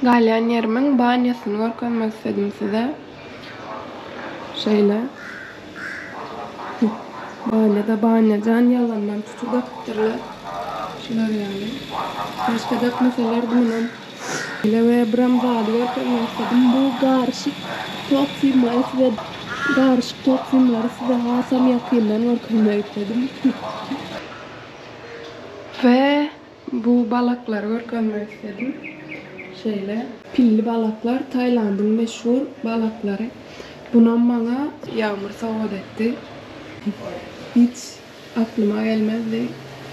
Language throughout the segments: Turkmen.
Galýan ýerimiň banýasyny görkezmek isledim size. Şeýle. Banýada banýajan ýalandan tuty dakypdyrlar. Şular ýaly. Başga dakmasalardy munam. Şeýle we biram zady görkezmek isledim. Bu garyşyk tok firmaly size garyşyk tok simlary size hasam ýakyndan görkezmek isledim. We bu balaklary görkezmek isledim. Şeýle. Pilli balaklar Tailandyň meşhur balaklary. Bunam maňa Ýagmyr sowgat etdi. Hiç aklyma gelmezdi.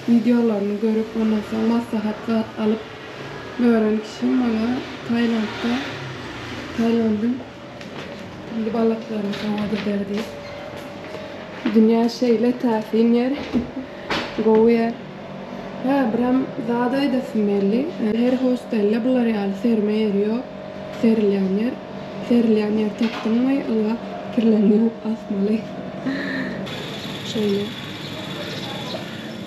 Wideolaryny görüp ondan soň maslahat zat alyp gören kişi maňa Tailandda Tailandyň pilli balaklaryny sowgat eder diýip. Dünýä şeýle täsin ýer. Gowy ýer. Hä, birem zat aýdasym geldi. Her hostelde bular ýaly serme ýeri ýok. Serilýän ýer. Serilýän ýer tapdyňmy, ylgap kirlerini ýuwup asmaly. Şeýle.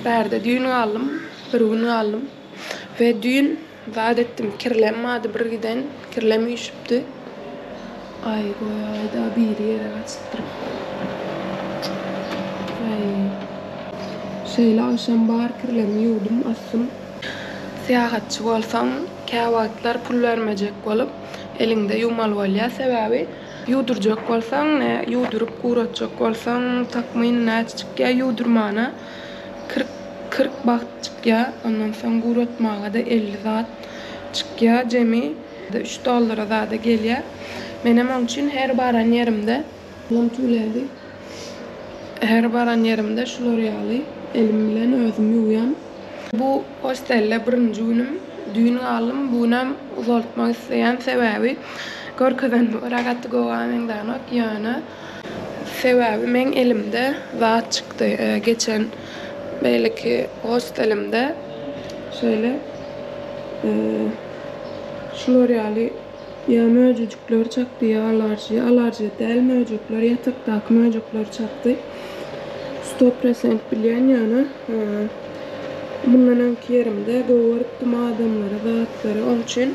Bärde düýn galdym. Bir gün galdym. We düýn Zat etdim kirlem bardy bir giden kirlem üýşüpdi. Aý goýaýda biri ýere gaçypdyr. Aý. Şeýle agşam bar kirlemi ýuwdum asdym. Syýahatçy bolsaň käwagtlar pul bermejek bolup eliňde ýuwmaly bolýar sebäbi ýuwdurjak bolsaň ne ýuwduryp guratjak bolsaň takmyn näçe çykýar ýuwdurmana 40 40 bagt çykýar, ondan soň guratmaga-da 50 zat çykýar, jemi üç dollara zada gelýär. Menem oň üçin her baran ýerimde, Pulum tüwledi. Her baran ýerimde şular ýaly elim bilen özüm ýuwýan. Bu hostelde birinji günüm, düýn galdym, bu günem uzaltmak isleýän, sebäbi görkezenime görä gaty gowa meňzänok, ýöne Sebäbi meň elimde zat çykdy. Geçen beýleki hostelimde şeýle şular ýaly ýa möjejikler çakdy ýa alarjiýa, alarjiýa däl möjekler, ýatakdaky möjekler çakdy. Sto prosent bilýän ýöne mundan öňki ýerimde gowy görüpdim adamlary, zatlary. Oň üçin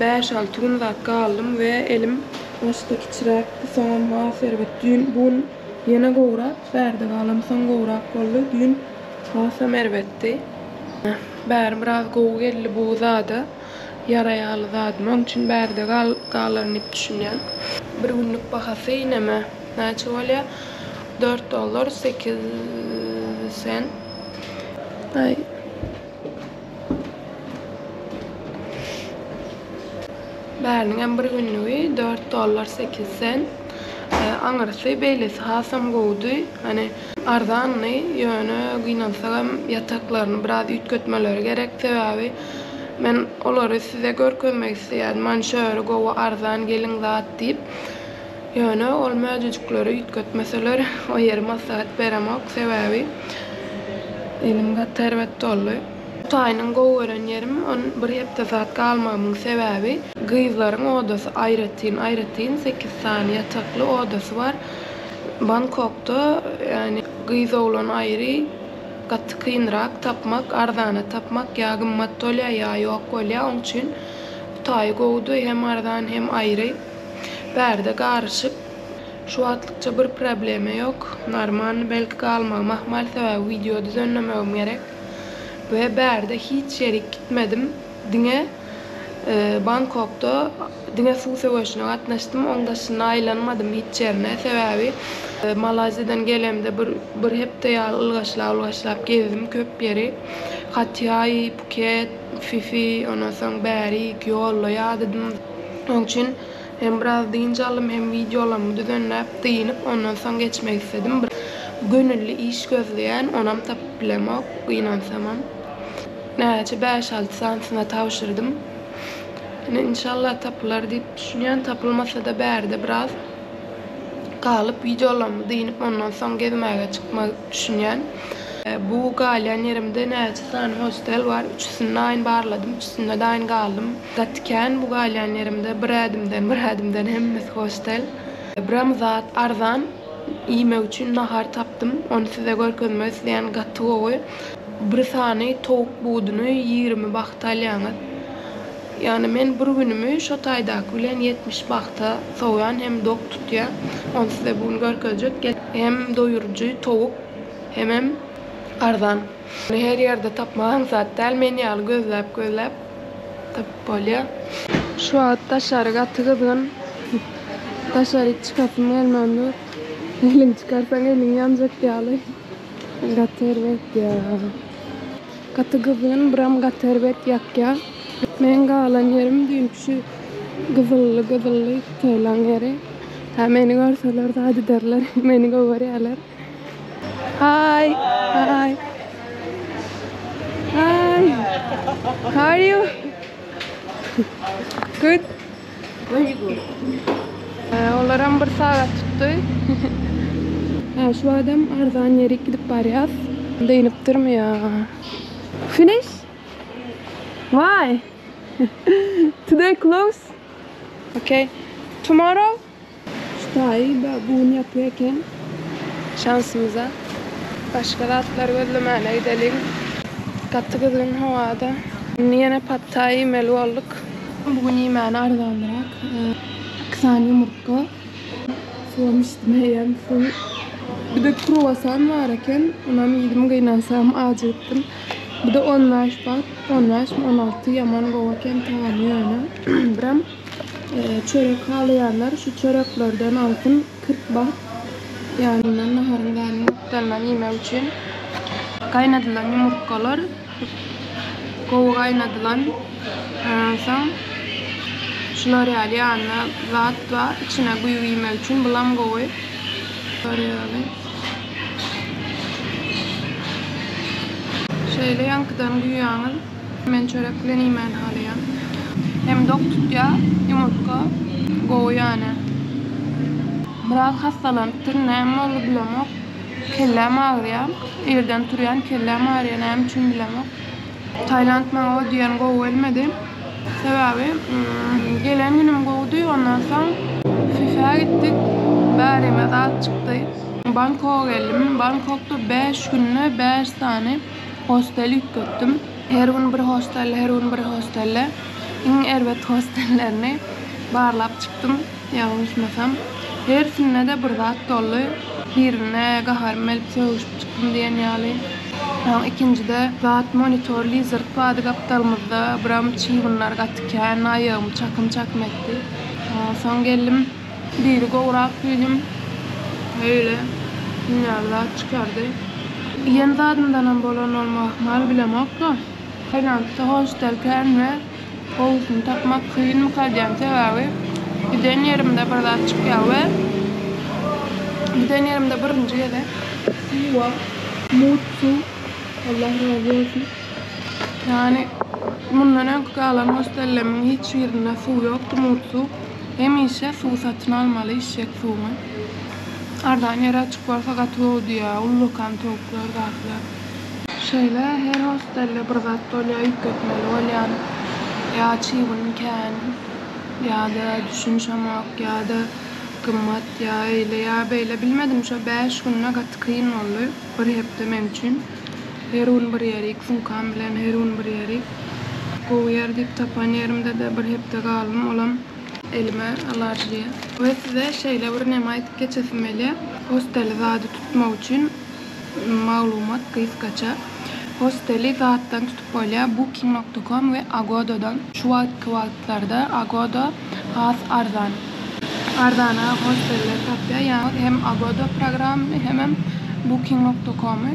Bäş-alty gün zat galdym we elim başda kiçiräkdi, soňam has erbet. Düýn, bu gün ýene gowrak, bärde galamsoň gowrak boldy, düýn hasam erbetdi. Bäri biraz gowy geldi bu zada, ýara ýaly zadym, oň üçin bärde galaryn diýip düşünýän. Bir günlük bahasy neme, näçe bolýar? Dört dollar sekiz sent. Aý. Bäriniňem bir günlügi dört dollar sekiz sent. Aňyrsy beýlesi hasam gowudy. Hany arzandy, ýöne gynansagam ýataklaryny biraz üýtgetmeleri gerek. Sebäbi men olary size görkezmek isleýärdim. Hany şu ýeri gowy arzan geliň zat diýip. Ýöne ol möjejikleri üýtgetmeseler o ýeri maslahat beremok sebäbi elim gaty erbet doldy. Hytaýynyň gowy gören ýerim on bir hepde zat galmagymyň sebäbi gyzlaryň odasy aýratyn aýratyn sekiz sany ýatakly odasy bar Bangkokda ýani gyz oglan aýry gaty kynrak tapmak arzana tapmak ýa gymmat bolýa ýa ýok bolýa oň üçin Hytaýy gowudy hem arzan hem aýry. Bärde garyşyk. Şu wagtlykça bir problema ýok. Normalny belki galmagym ahmal sebäbi wideo düzenlemegim gerek. We bärde hiç ýerik gitmedim. Diňe Bangkokda diňe suw söweşine gatnaşdym. Oň daşynda aýlanmadym hiç ýerine. Sebäbi Malaýziýadan gelemde bir bir hepde ýaly ylgaşlap ylgaşlap gezdim köp ýeri. Hatýaý, Phuket, Phi Phi ondan soň bärik ýolda ýadadym. Şonuň üçin hem biraz dynç aldym hem wideolarymy düzenläp dynyp ondan soň geçmek isledim. Bir gönülli iş gözleýän onam tapyp bilemok gynansamam. Näçe bäş-alty sanysyna tabşyrdym. Ine inşallah tapylar diýip düşünýän tapylmasada bärde biraz galyp wideolarymy dynyp ondan soň gezmäge çykmagy düşünýän. Bu galýan ýerimde näçe sany hostel bar üçüsini aýyn barladym üçüsinde-de aýyn galdym. Gaty kän bu galýan ýerimde bir ädimden bir ädimden hemmesi hostel. Biram zat arzan iýmek üçin nahar tapdym ony size görkezmek isleýän gaty gowy. Bir sany towuk buduny 20 bahta alýaňyz. Ýagny men bir günümi şo taýdaky bilen 70 bahta sowýan hem dok tutýa. Ony size bu gün görkezjek. Hem doýuryjy towuk hemem arzan. Ony her ýerde tapmak aňsat däl. Men ýaly gözläp gözläp tapyp bolýa. Şu wagt daşary gaty gyzgyn. Daşaryk çykasym gelmän dur. Eliňi çykarsaň eliň ýanjak ýaly. Gaty erbet ýa. Gaty gyzgyn, biram gaty erbet ýakýar. Meň galan ýerim düýnki şu gyzylly gyzylly hytaýlaň ýeri. Hä meni görseler zat ederler, meni gowy görýärler. Hi, hi. Hi. How are you? Good. Olaram bir sagat tutdy. Hä, şu adam arzan ýerik gidip barýas. Dynypdyrmy ýa? Finish? Why? Today close? Okay. Tomorrow? Şu taýy bu gün ýapyk eken. Şansymyza. Başga zatlar gözlemäne gideliň. Gaty gyzgyn howada. Indi ýene pad taý iýmeli bolduk. Bu gün iýmäne arzanrak. Iki sany ýumurtga. Suwam içdim eýýäm suw. Bir-de kruwasan bar eken. Onam iýdim gynansam ajygypdym. Bu-da 15 bat. 15 mi 16 ýaman gowy eken tagamy ýöne. Biram çörek halaýanlar şu çöreklerden alsyn 40 bat. Ýanyndan naharyň zadyň gapdalyndan iýmek üçin gaýnadylan ýumurtgalar gowy gaýnadylan soň şular ýaly ýanynda zat bar içine guýup iýmek üçin bulam gowy şular ýaly şeýle ýaňkydan guýýaňyz men çörek bilen iýmäni halaýan hem dok tutýar ýumurtga gowy ýany. Biraz hassalanypdyr, näme boldy bilemok. Kelläm agyrýar. Irden turýan kelläm agyrýar, näme üçin bilemok. Tailand maňa o diýen gowy gelmedi. Sebäbi gelen günüm gowudy, ondan soň Fifä gitdik. Bärime zat çykdy. Bangkoga geldim. Bangkokda 5 günde 5 sany hostel üýtgetdim. Her gün bir hostelde, her gün bir hostelde iň erbet hostellerini barlap çykdym. Ýalňyşmasam, hersinde-de bir zat boldy. Birinde gaharym gelip sögüşip çykdym diýen ýaly. Soň ikinjide zat monitor lizard bardy gapdalymyzda, biram çybynlar gaty kän, aýagymy çakym-çakym etdi. Soň geldim, biri gowrak diýdim. Öýle dünýäli zat çykardy. Iýen zadymdanam bolan bolmagy ahmal, bilemok-da. Tailandda hostel kän we Gowusyny tapmak kynmyka diýýän sebäbi giden ýerimde bir zat çykýar we giden ýerimde birinji gezek suwa mugt suw Allah razy bolsun ýagny mundan öňki galan hostellemiň hiç birinde suw ýokdy mugt suw hemişe suw satyn almaly içjek suwuňy arzan ýere açyk bolsa gaty gowy diýýär ullakan towuklar zatlar. Şeýle her hostelde bir zat bolýar üýtgetmeli bolýan ýa çybyn kän ýa-da düşünişemok ýa-da gymmat ýa eýle ýa beýle bilmedim şo 5 günde gaty kyn boldy bir hepde meň üçin her gün bir ýerik sumkam bilen her gün bir ýerik gowy ýer diýip tapan ýerimde-de bir hepde galdym olam elime alarjiýa we size şeýle bir neme aýdyp geçesim gelýär hosteli zady tutmak üçin Maglumat gysgaça. Hosteli zatdan tutup bolýar, Booking nokta com we Agodadan. Şu wagtky wagtlarda Agoda has arzan. Arzana hosteller tapýar, ýagny hem Agoda programmyny hemem Booking nokta com-y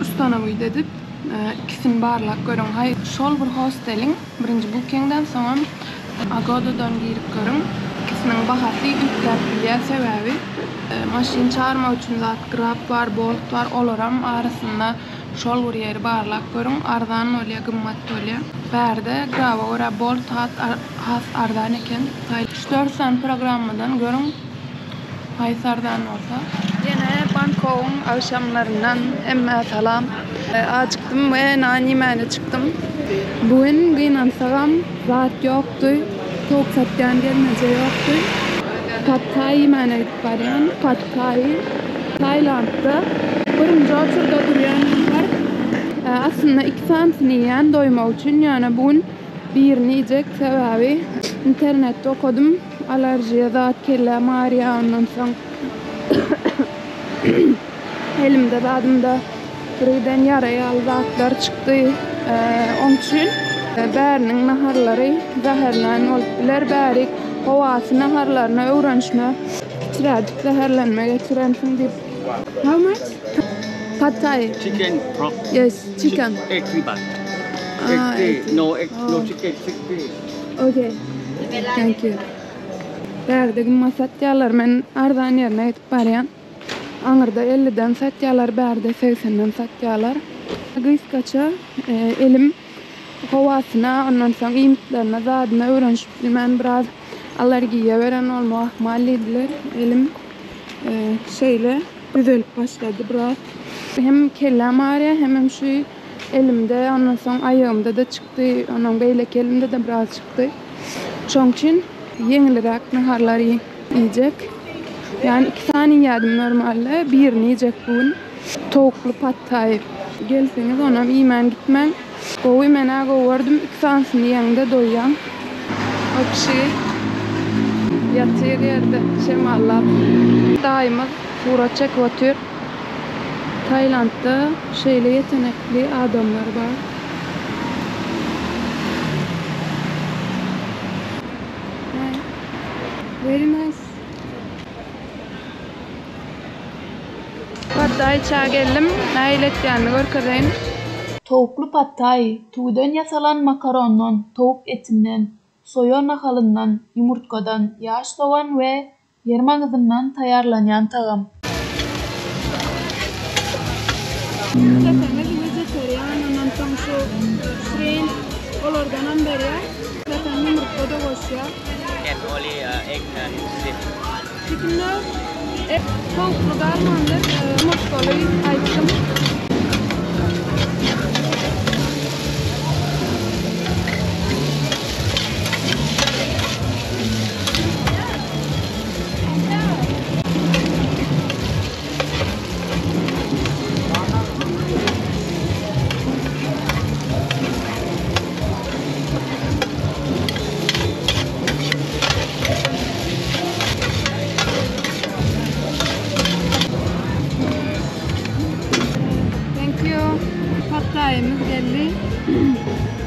ustanowit edip, ikisini barlap görüň. Haý, şol bir hosteliň Birinji Bookingden soňam Agodadan girip görüň. Ikisiniň bahasy üýtgäp bilýär sebäbi maşyn çagyrmak üçin zat Grab bar, Bolt bar olaram arasynda şol bir ýeri barlap görüň arzan bolýar gymmat bolýar. Bärde Graba görä Bolt has arzan eken. Üç-dört sany programmadan görüň. Haýsy arzan bolsa. Ýene Bangkogyň agşamlaryndan hemmä salam. Ajykdym we nan iýmäne çykdym. Bu gün gynansagam zat ýokdy. Towuk satýan gelneje ýokdy. Pad Thai iýmäne gidip barýan. Pad Thai Tailandda birinji oturda durýan nahar. Aslynda iki sanysyny iýýän doýmak üçin ýöne bu gün. Birini iýjek, sebäbi internetde okadym, alerjiýa zat kelläm agyrýar ondan soň elimde zadymda birgiden ýara ýaly zatlar çykdy. Oň üçin bäriniň naharlary zäherlän bolup biler. Bärik howasy naharlaryna öwrenişme kiçiräjik zäherlenme geçirensiň diýip. How much? Pad Thai. Chicken pork. Yes, chicken. 80 baht. Ah, 80. 80. No egg, no Oh. chicken, 60. Okay. Thank you. Bärde gymmat satýarlar. Men arzan ýerine gidip barýan. Aňyrda 50-den satýarlar, bärde 80-den satýarlar. Gysgaça elim howasyna, ondan soň iýmitlerine, zadyna öwrenişip bilmän biraz allergiýa beren bolmagy ahmal diýdiler. Elim şeýle düzelip başlady biraz. Hem kelläm agyrýar, hemem şu elimde, ondan soň aýagymda-da çykdy, ondan beýleki elimde-de biraz çykdy. Şoň üçin ýeňilräk naharlar iýjek. Ýagny iki sany iýýärdim normalde, birini iýjek bu gün. Towukly pad thai. Gelseňiz onam iýmän gitmäň. Gowy men-ä gowy gördüm. Iki sanysyny iýeňde doýýaň. O kişi ýatyr ýerde şemallap. Daýymyz surat çekip otyr. Tailandda şeýle ýetenekli adamlar bar. Very nice. Pad thai ça geldim. Nähili etýänini görkezeýin. Towukly pad thai, tüwüden ýasalan makarondan, towuk etinden, soýa nahalyndan, ýumurtgadan, ýaş sogan we ýer maňyzyndan taýýarlanýan tagam. Isleseňiz wejeterian ondan soň şu shrimp olardanam berýär. Isleseň ýumurtga-da goşýar. Can only egg and shrimp. Chicken no? Towukly galmandyr, ýumurtgaly aýtdym. Thank you. Pad thai'miz geldi.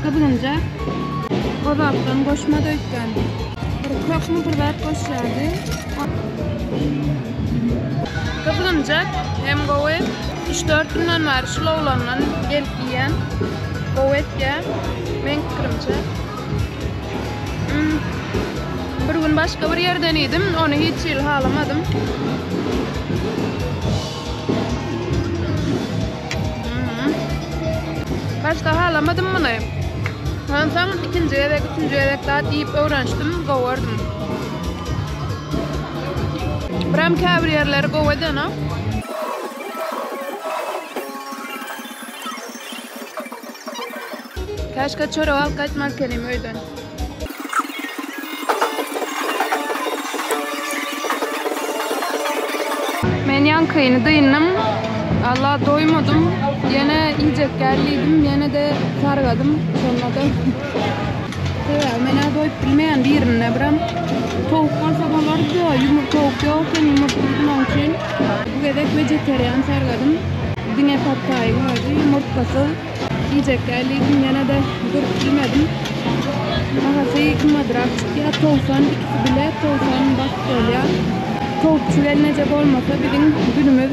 Gyzgynjak. Gozapdan goşmady öýtgän. Bir kökmi bir zat goşýardy. Gyzgynjak hem gowy. 3-4 günden bäri şul oglandan gelip iýen. Gowy etýär. Meň pikirimçe. Hmm. Bir gün başga bir ýerden iýdim. Ony hiç hili halamadym. Hmm. Başda halamadym muny. Onsoň ikinji gezek, üçünji gezek zat iýip öwrenişdim, gowy gördüm. Biram käbir ýerleri gowy edenok. Käşgä çörek alyp gaýtmaz ekenim öýden. Men ýaňkyny dyndym. Allah doýmadym. Ýene iýjek gel diýdim, ýene-de sargadym. Şonda-da. Sebäbi men-ä doýup bilmeýän birinde biram towuk bolsa bolardy-da, ýumur towuk ýok eken, ýumurtga iýdim oň üçin. Bu gezek wegetarian sargadym. Diňe pad thaiň özi, ýumurtgasyz. Iýjek gel diýdim, ýene-de durup bilmedim. Bahasy gymmadrak çykýar, 90 ikisi bile 90 baht bolýar. Towukçy gelneje bolmasa biziň günümiz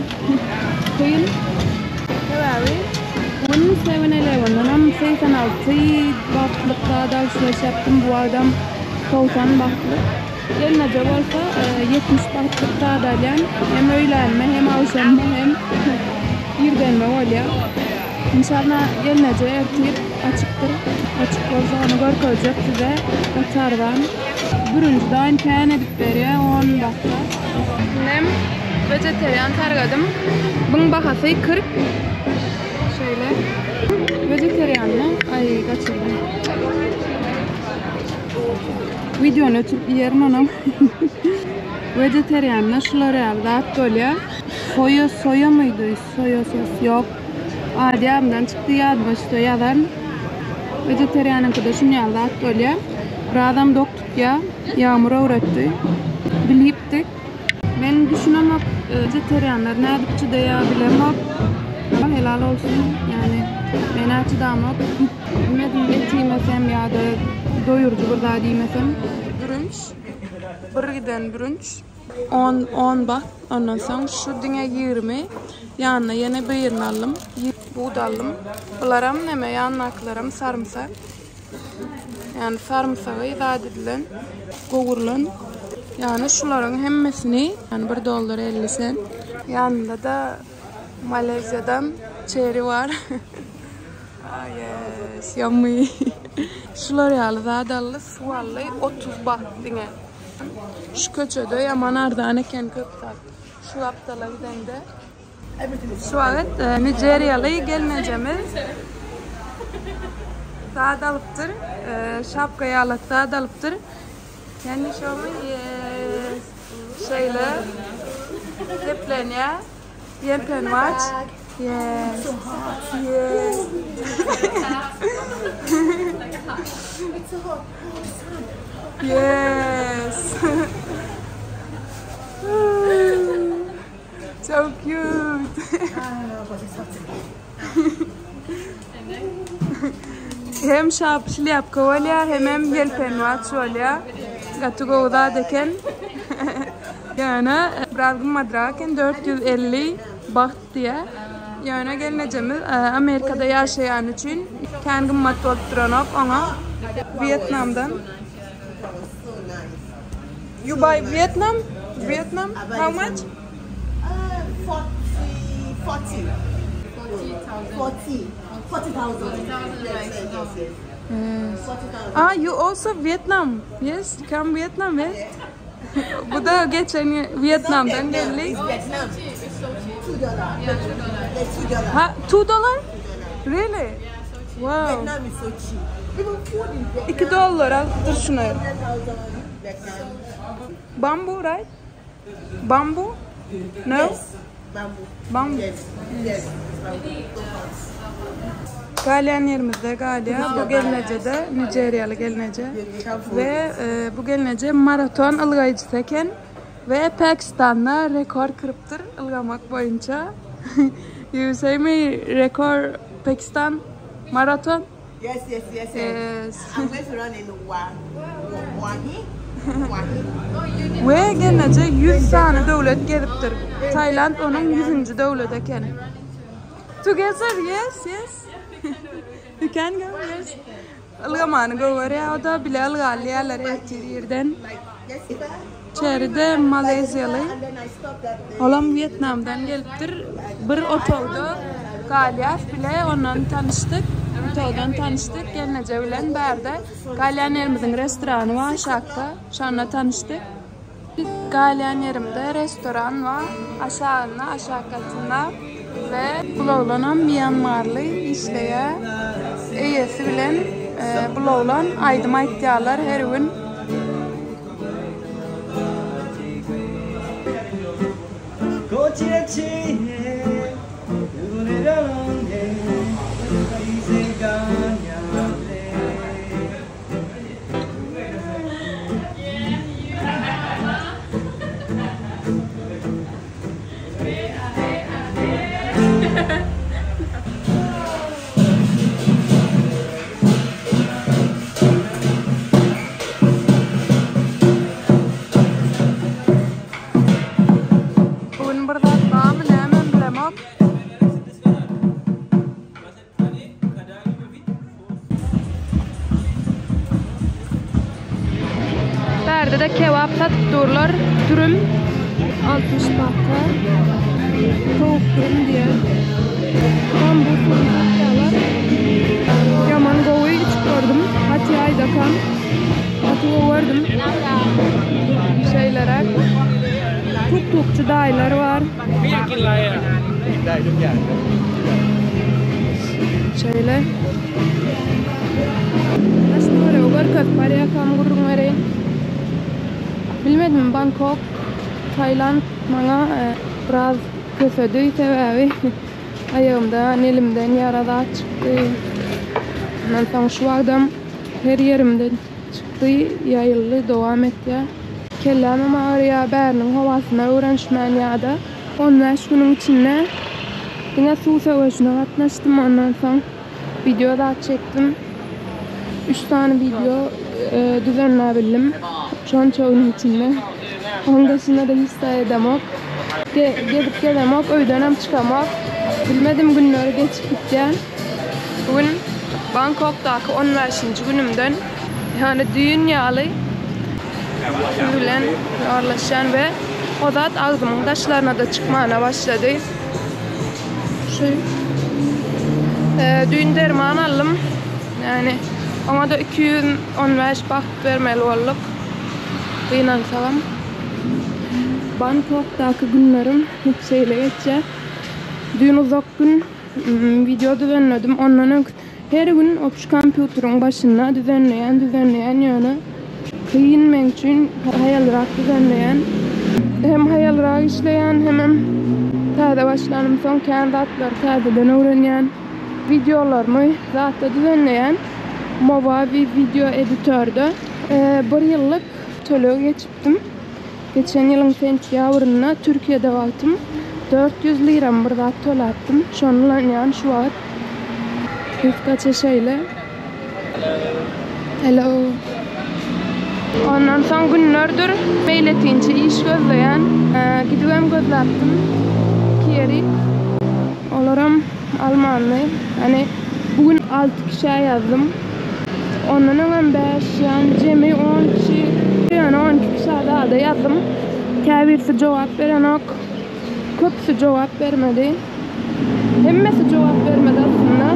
kyn. Sebäbi bu gün Seven Eleven'danam 86 bahtlyk zat alşyryş ýapdym, bu wagtam 90 bahtlyk. Gelneje bolsa 70 bahtlyk zat alýan. Hem öýlänime, hem agşamyma, hem irdenime bolýar. Inşallah gelneje ertir açykdyr. Açyk bolsa ony görkezjek size. Gaty arzan. Bürünji daýyn kän edip berýär 10 bahta. Indem vegetarian sargadym. Buň bahasy 40. Şeýle. Vegetarianmy? Aý gaçyrdym. Wideony öçürip iýerin onam. Vegetarianda şular ýaly zat bolýar. Soýa soýa mıydy? Soýa sos ýok. Ady ýadymdan çykdy, ýadyma düşse ýazaryn. Wegetarianyňkyda şuny ýaly zat bolýar. Birazam dok tutýar. Ýagmyr öwretdi. Bilipdik. Men düşünemok, wegetarianlar nädip çydaýar bilemok. Helal bolsun. Ýani men-ä çydamok. Bilmedim et iýmesem ýa-da doýuryjy bir zat iýmesem. Bürünç. Bir giden bürünç. On, on baht. Ondan soň şu diňe 20. Ýanyna ýene birini aldym. Bud aldym. Bularam neme, ýanyndakylaram sarymsak. Ýani sarymsagy zat edilen, gowrulan. Ýani şularyň hemmesini, ýani 1 dollar 50 sent. Ýanynda-da Malaýziýadan çeri bar. Ah, yes, yummy. Şular ýaly zat aldy, suw aldy, 30 baht diňe. Şu köçede ýaman arzan eken köp zat. Şu gapdala gideňde. Şu wagt e, Nigeriýaly gelnejemiz zat alypdyr. E, şapka ýaly zat alypdyr. Can you show me? Yes. Şeýle seplenýär. Ýelpenwaç. Yes. So hot. Yes. It's so hot. Oh, the sun. Yes. So cute. Ah, but it's hot. Hem şap şlýapka bolýar, hemem ýelpenwaç bolýar. Gaty gowy zat eken. Ýöne biraz gymmadrak eken, 450 baht diýýär. Ýöne gelnejemiz Amerikada ýaşaýany üçin kän gymmat bolup duranok oňa. Wýetnamdan. You buy Vietnam? Vietnam? How much? Uh, 40, 40. 40. 40,000. Yes, yes, yes. 40,000. Ah, you also Vietnam. Yes, come Vietnam, yes. Bu da geçen Vietnam'dan geldi. It's Vietnam. $2. Yeah, $2. Ha, 2 dollar? Really? Wow. Vietnam is so cheap. Even food in Vietnam. 2 dollar alypdyr şuny. 10,000 Vietnam. Bamboo, right? Bamboo? No? Yes. Bamboo. Bamboo. Yes. Yes. Bamboo. Galýan ýerimizde galýar. Bu gelneje de Nigeriýaly gelneje. We e, bu gelneje maraton ylgaýjysy eken we Pakistanda rekord kyrypdyr ylgamak boýunça. You say me record Pakistan maraton? Yes, yes, yes. yes. Yes. I'm going to run in Wa Wahi. Wahi. We gelneje 100 sany döwlet gezipdir. Tailand onuň 100-nji döwleti eken. Together, yes, yes. You can go, yes. Ylgamany göwerýär, o da bile ylgalýarlar ertir irden. Like yesterday. Çeri-de Malaýziýaly. And then I stopped at the Olam Wýetnamdan gelipdir. Bir otagda galýas bile, ondan tanyşdyk. Otagdan tanyşdyk gelneje bilen bärde. Galýan ýerimiziň restorany bar aşakda. Şonda tanyşdyk. Galýan ýerimde restoran bar. Aşagynda, aşak gatynda we bul oglanam Mýanmarly işleýär. Eýesi bilen e, bul oglan aýdym aýtýarlar her gün. Bu gün bir zat barmy nämem bilemok. Bärde-de kebap satyp durlar. Dürüm 60 bahta. Towuk dürüm diýýär. Bambu suwuny satýarlar. Ýaman gowy içip gördüm. Gaty aýdakam. Gaty gowy gördüm. Şeýleräk. Tuk-tukçy daýylar bar. Şeýle. Daş töweregi görkezip barýarkam gürrüň bereýin. Bilmedim Bangkok, Tailand maňa biraz kösedi sebäbi aýagymdan, elimden ýara zat çykdy. Ondan soň şu wagtam her ýerimde çykdy, ýaýyldy, dowam etýär. Kellämem agyrýar, bäriniň howasyna öwrenişmän ýa-da. On bäş günüň içinde diňe suw söweşine gatnaşdym, ondan soň wideo zat çekdim. Üç sany wideo düzenläbildim şonça günüň içinde. Onuň daşynda-da hiç zat edemok. Gezip gezemok, öýdenem çykamok. Bilmedim günleri geçip gitýär. Bu gün Bangkokdaky on bäşinji günümden, ýagny düýn ýaly siz bilen habarlaşýan we o zat agzymyň daşlaryna-da çykmana başlady. Şu düýn derman aldym. Ýagny oňa-da 215 baht bermeli bolduk. Gynansagam Bangkokdaky günlerim şeýle geçýär. Düýn uzak gün Wideo düzenledim. Ondan öňki her gün opş kompýuteriň başynda düzenleýän, düzenleýän ýöne kyn meň üçin haýalrak düzenleýän. Hem haýalrak işleýän, hemem täze başlanym soň kän zatlary täzeden öwrenýän. Wideolarymy zatda düzenleýän. Movavi video editörde bir ýyllyk töleg geçipdim. Geçen ýylyň sentýabrynda Türkiýede wagtym 400 liramy bir zat töläpdim. Şony ulanýan şu wagt. Gysgaça şeýle. Hello. Ondan soň günlerdir meýletinçi iş gözleýän. Gidibem gözläpdim iki ýeri. Olaram almandy. Ýani bu gün alty kişä ýazdym. Ondan öňem bäş, ýagny jemi on kişi, ýöne 12 kişä zada ýazdym. Käbirisi jogap berenok. Köpüsi jogap bermedi. Hemmesi jogap bermedi aslynda.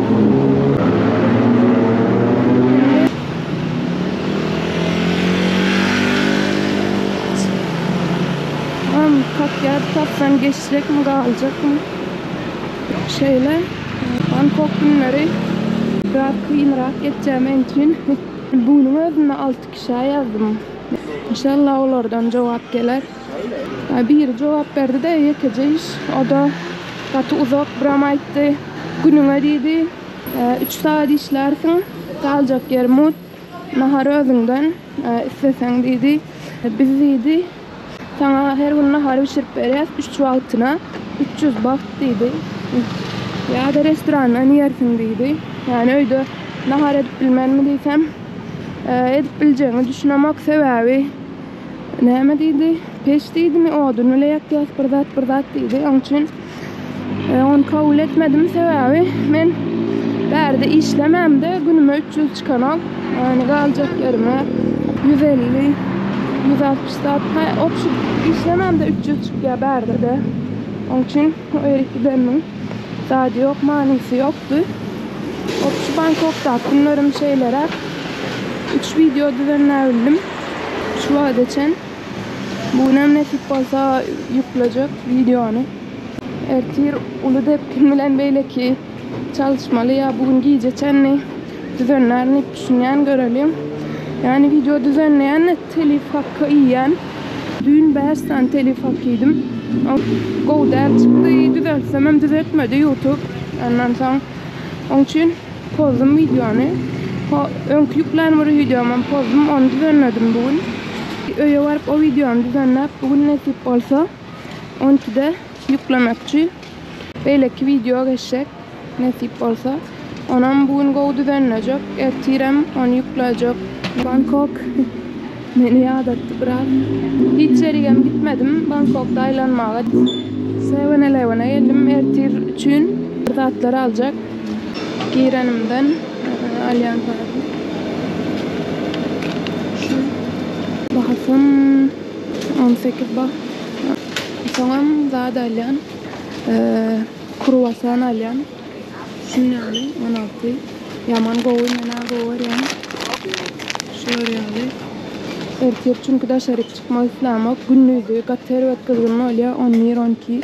Am kakýar, tapsam geçjekmi, galjakmy? Şeýle Bangkok günleri biraz kynrak geçýär meň üçin. Bu günüň özünde alty kişä ýazdym. Inşallah olardan jogap geler. Biri jogap berdi-de ýekeje iş. O-da gaty uzak biram aýtdy. Günüňe diýdi. Üç sagat işlärsiň. Galjak ýer mut. Nahar özüňden isleseň diýdi. Biz diýdi. Saňa her gün nahar bişirip berýäs, üç wagtyna 300 baht diýdi. Ýa-da restorandan iýersiň diýdi. Ýagny öýde nahar edip bilmenmi diýsem, edip biljegiňi düşünemok, sebäbi näme diýdi, peç diýdimi, odun bile ýakýas bir zat bir zat diýdi. Onuň üçin Ony kabul etmedim sebäbi men bärde işlemämde günüme 300 çykanok. Ýagny galjak ýerime 150, 160 zat. Ha, opşy işlemämde 300 çykýar bärde-de. Oň üçin o ýerik gidenimiň zady ýok, manysy ýokdy. Opşy Bangkokdaky günlerim şeýleräk. 3 wideo düzenläbildim şu wagta çen. Bu günem nesip bolsa ýüklejek wideony. Ertir uly depgin bilen beýleki çalyşmaly ýa bu gün gije çenli düzenlärin diýip düşünýän göreliň. Ýagny wideo düzenleýän telif hakky iýýän. Düýn 5 sany telif hakky iýdim. Gowy däl çykdy. Düzeltsemem düzeltmedi YouTube. Ondan soň oň üçin pozdum wideony. Öňki ýüklän bir wideomam pozdum, ony düzenledim bu gün. Öýe baryp o wideony düzenläp bu gün nesip bolsa 12-de ýüklemekçi. Beýleki wideo geçjek nesip bolsa. Onam bu gün gowy düzenlejek. Ertirem ony ýüklejek. Bangkok meni ýadatdy biraz. Hiç ýerigem gitmedim Bangkokda aýlanmaga. Seven Eleven-e geldim ertir üçin bir zatlar aljak. Girenimden alýan zadym. Şu bahasam 18 baht. Soňam zat alýan. Kruasan alýan. Şuny ýaly 16. Ýaman gowy, men-ä gowy görýän. Şular ýaly. Ertir çünki daşaryk çykmak islämok. Gündüzi gaty erbet gyzgyn bolýar. 11, 12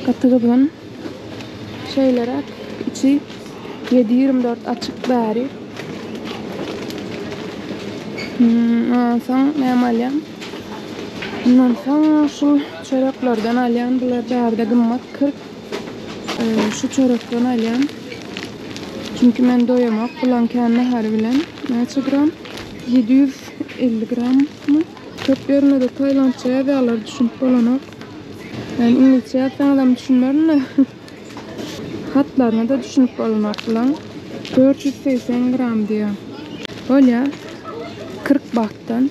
gaty gyzgyn. Şeýleräk içi 7-24 açyk bäri. Ondan soň näme alýan? Ondan soň şu çöreklerden alýan. Bular bärde gymmat 40. Şu çörekden alýan. Çünki men doýamok bulaň kän nahary bilen. Näçe gram? 750 grammy? Köp ýerine-de taýlandça ýazýarlar, düşünip bolanok. Yani iňlisçe ýazsaňyzam düşünmerin-de. Hatlaryna-da düşünip bolanok bulaň. 480 gram diýýär. Bolýar. 40 bahtdan.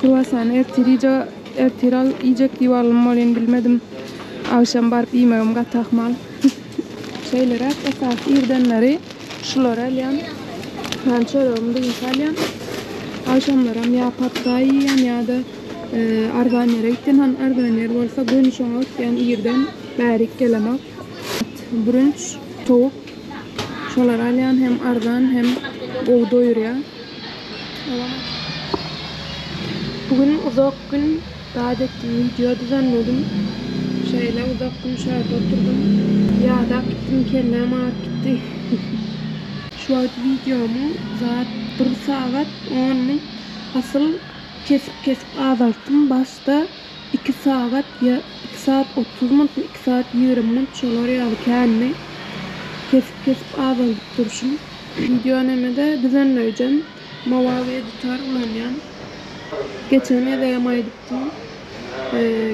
Kruasany ertir iýjek, ertir al iýjek diýip aldym welin bilmedim. Agşam baryp iýmegim gaty ahmal. Şeýleräk esasy irdenleri şulary alýan. Nan çöregimi dynç alýan. Agşamlaram ýa patdaý iýýän ýa-da arzan ýere gitýän. Hany arzan ýer bolsa göni şoňa gitýän irden bärik gelemok. Bürünç, towuk şolary alýan hem arzan hem gowy doýurýar. Bu gün uzak gün zat etdim, wideo düzenledim. Şeýle uzak gün şu ýerde oturdym. Ýadap gitdim, kelläm agyryp gitdi. Şu wagt wideomyň zat bir sagat on min. Asyl kesip-kesip azaltdym. Başda iki sagat ýa iki sagat 30 minutmy, iki sagat 20 minut şolar ýaly kändi. Kesip-kesip azaldyp durşum. Wideo nemede düzenleýjem Movavi Editor ulanýan. Geçen gezegem aýdypdym.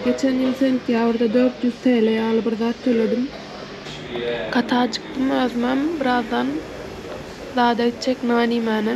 Geçen ýyl sentýabrda 400 TL ýaly bir zat töledim. Gaty ajykdym özümem birazdan zada gitjek nan iýmäne.